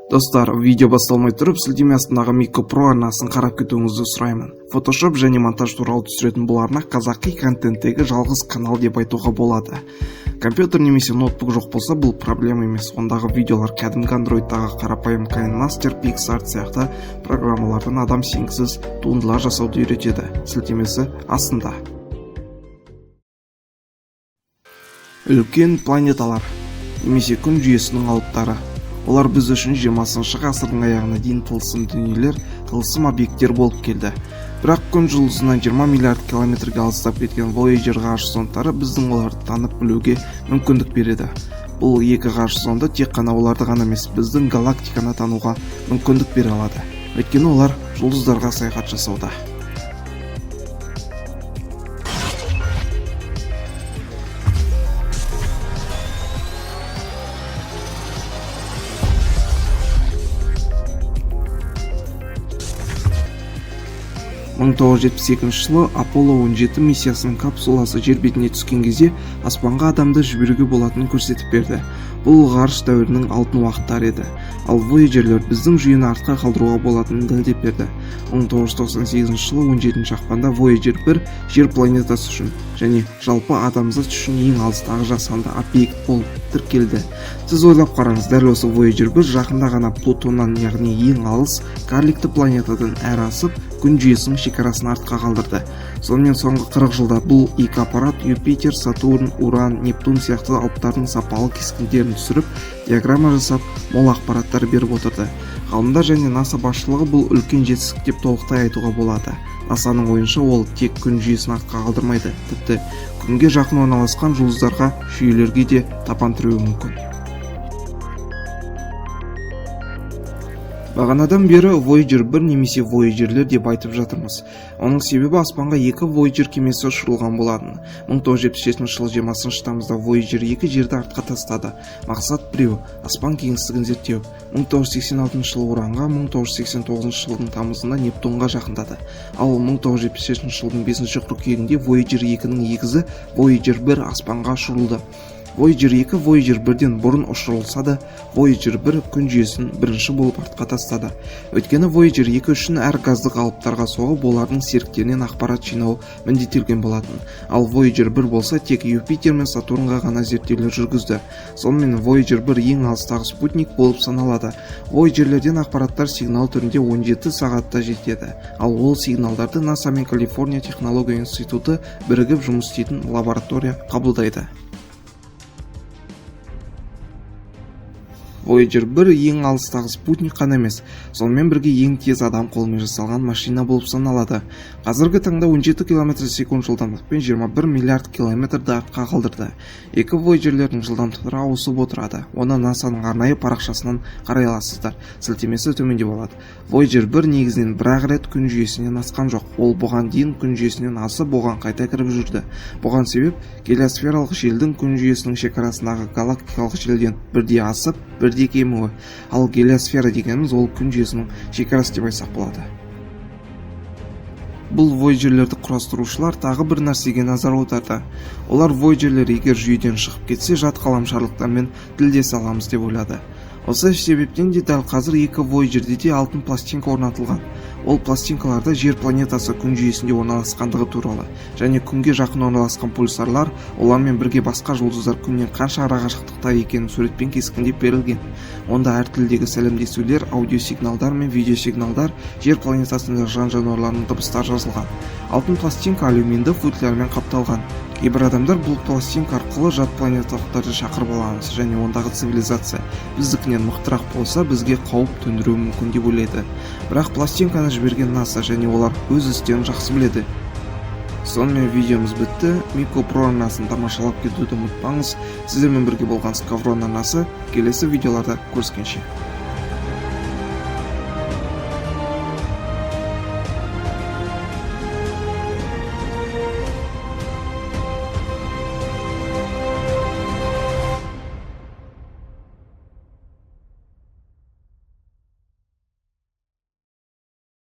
Достар, видео басталмай тұрып, сілтеме астындағы Мико Про арнасын қарап кетуіңізді сұраймын. Photoshop және монтаж туралы түсіретін бұл арна қазақи контенттегі жалғыз канал деп айтуға болады. Компьютер немесе ноутбук жоқ болса, бұл проблема емес. Ондағы видеолар кәдімгі Андроидтағы қарапайым KineMaster, PicsArt сияқты программалардан адам сенгісіз туындылар жасауды үйретеді. Сілтемесі астында. Үлкен планеталар немесе күн жүйесінің алыптары. Олар біз үшін 20 ғасырдың аяғына дейін тылсым дүниелер, тылсым объекттер болып келді. Бірақ күн жұлдызынан 20 миллиард километрге алыстап кеткен Voyager ғарыш зондтары біздің оларды танып білуге мүмкіндік береді. Бұл екі ғарыш зонды тек қана оларды ғана емес, біздің галактиканы тануға мүмкіндік бере алады. Өйткені олар жұлдыздарға саяхат жасауда. 1972 жылы Аполло 17 миссиясының капсуласы жер бетіне түскен кезде аспанға адамды жіберуге болатынын көрсетіп берді. Бұл ғарыш дәуірінің алтын уақыттары еді. Ал Voyager'лер біздің жүйені артқа қалдыруға болатынын дәлелдеп берді. 1998 жылы 17 ақпанда Voyager 1 жер планетасы үшін және жалпы адамзат үшін ең алыстағы жасанды объект болып тіркелді. Сіз ойлап қараңыз, дәл осы Voyager 1 жақында ғана Плутоннан, яғни ең алыс карликті планетадан әрі асып, күн жүйесінің шекарасын артқа қалдырды. Сонымен соңғы 40 жылда бұл екі аппарат Юпитер, Сатурн, Уран, Нептун сияқты алыптардың сапалы кескіндерін түсіріп, диаграмма жасап, мол ақпараттар беріп отырды. Ғалымдар және НАСА басшылығы бұл үлкен жетістік деп толықтай айтуға болады. НАСАның ойынша, ол тек күн жүйесін артқа қалдырмайды, тіпті күнге жақын орналасқан жұлдыздарға, жүйелерге де тапан тіреуі мүмкін. Бағанадан бері Voyager 1 немесе Voyager'лер деп айтып жатырмыз. Оның себебі аспанға екі Voyager кемесі ұшырылған болатын. 1977 жылы 20 тамызда Voyager 2 жерді артқа тастады. Мақсат біреу – аспан кеңістігін зерттеу. 1986 жылы Уранға, 1989 жылдың тамызында Нептунға жақындады. Ал 1977 жылдың 5 қыркүйегінде Voyager 2-нің егізі Voyager 1 аспанға ұшырылды. Voyager 2 Voyager 1-ден бұрын ұшырылса да, Voyager 1 күн жүйесін бірінші болып артқа тастады. Өйткені Voyager 2 үшін әр газдық алыптарға соғып, олардың серіктерінен ақпарат жинау міндеттелген болатын. Ал Voyager 1 болса тек Юпитер мен Сатурнға ғана зерттеулер жүргізді. Сонымен Voyager 1 ең алыстағы спутник болып саналады. Voyager'лерден ақпараттар сигнал түрінде 17 сағатта жетеді. Ал ол сигналдарды НАСА мен Калифорния технология институты бірігіп жұмыс істейтін лаборатория қабылдайды. Voyager 1 ең алыстағы спутник қана емес, сонымен бірге ең тез адам қолымен жасалған машина болып саналады. Қазіргі таңда 17 км секунд жылдамдықпен 21 миллиард километрді артқа қалдырды. Екі Voyager'лердің жылдамдықтары ауысып отырады. Оны НАСАның арнайы парақшасынан қарай аласыздар. Сілтемесі төменде болады. Voyager 1 негізінен бір-ақ рет күн жүйесінен асқан жоқ. Ол бұған дейін күн жүйесінен асып, оған қайта кіріп жүрді. Бұған себеп гелиосфералық желдің күн жүйесінің шекарасындағы галактикалық желден бірде асып, бірде кемуі. Ал гелиосфера дегеніміз ол күн жүйесінің шекарасы деп айтсақ болады. Бұл Voyager'лерді құрастырушылар тағы бір нәрсеге назар аударды. Олар Voyager'лер егер жүйеден шығып кетсе, жат ғаламшарлықтармен тілдесе аламыз деп ойлады. Осы себептен де дәл қазір екі Voyager'де де алтын пластинка орнатылған. Ол пластинкаларда Жер планетасы күн жүйесінде орналасқандығы туралы және күнге жақын орналасқан пульсарлар, олармен бірге басқа жұлдыздар күннен қанша арақашықтықта екенін суретпен кескіндеп берілген. Онда әр тілдегі сәлемдесулер, аудиосигналдар мен видеосигналдар, Жер планетасындағы жан-жануарларының дыбыстары жазылған. Алтын пластинка алюминді футлярмен қапталған. Кейбір адамдар бұл пластинка арқылы жат планеталықтарды шақырып аламыз және ондағы цивилизация біздікінен мықтырақ болса, бізге қауіп төндіруі мүмкін деп ойлайды. Бірақ пластинканы жіберген НАСА және олар өз істерін жақсы біледі. Сонымен видеомыз бітті. Мико Про арнасын тамашалап кетуді ұмытпаңыз. Сіздермен бірге болған Скаврон арнасы. Келесі видеоларда көріскенше.